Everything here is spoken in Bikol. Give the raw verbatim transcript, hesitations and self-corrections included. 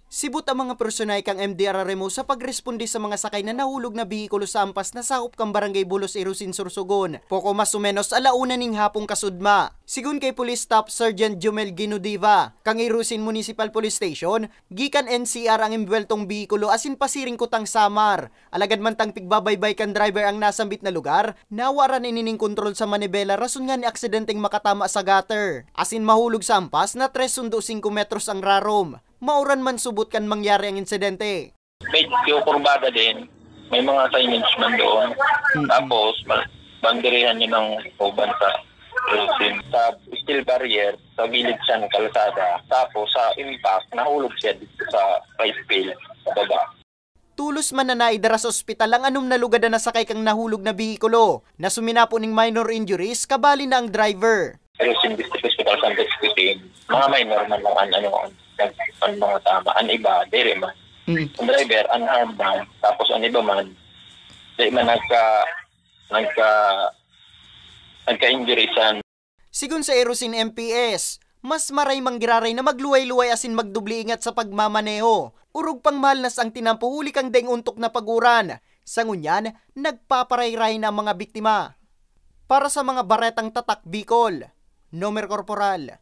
Sibot ang mga personahe kan M D R R M O sa pagresponde sa mga sakay na nahulog na behikulo sa ampas na sakop kan Barangay Bulos, Irosin, Sorsogon, poko mas o menos ala una ning hapong kasudma. Sigon kay Police Staff Sergeant Jomel Ginodiva, kan Irosin Municipal Police Station, gikan N C R ang embweltong behikulo asin pasiring kutang Samar. Alagad mantang pigbabaybay kan driver ang nasambit na lugar, nawaran ini nin kontrol sa manibela rason nga ni aksidenteng makatama sa gutter. Asin mahulog sa ampas na tres sundo singko metros ang rarom. Mauran man subot kan mangyari ang insidente. Medyo kurbada din. May mga signage man doon. Mm-mm. Tapos, ma-, banderihan yun ng uban sa Rosin. Sa steel barrier, sa gilid siya ng kalsada. Tapos, sa impact, nahulog siya dito sa rice field, sa baba. Tolos man na naidara sa ospital ang anom na lugad na nasakay kan nahulog na behikulo, na suminapo ning minor injuries, kabali na ang driver. Pero sa District Hospital Santos Cuisine, mga minor man lang ang ano, ang, ang mga tama. Ang iba, diri man. Mm. Ang driver, unharmed man. Tapos ang iba man, di man nagka, nagka, nagka-injury sa Sigon sa Erosin M P S, mas maray manggiraray na magluway-luway asin magdubli ingat sa pagmamaneho. Orog pang mahalnas ang tinampo huli kan daing ontok na pag-uran. Sa ngunyan, nagpaparayray na ang mga biktima. Para sa mga Baretang Tatak Bicol, Nomer Corporal.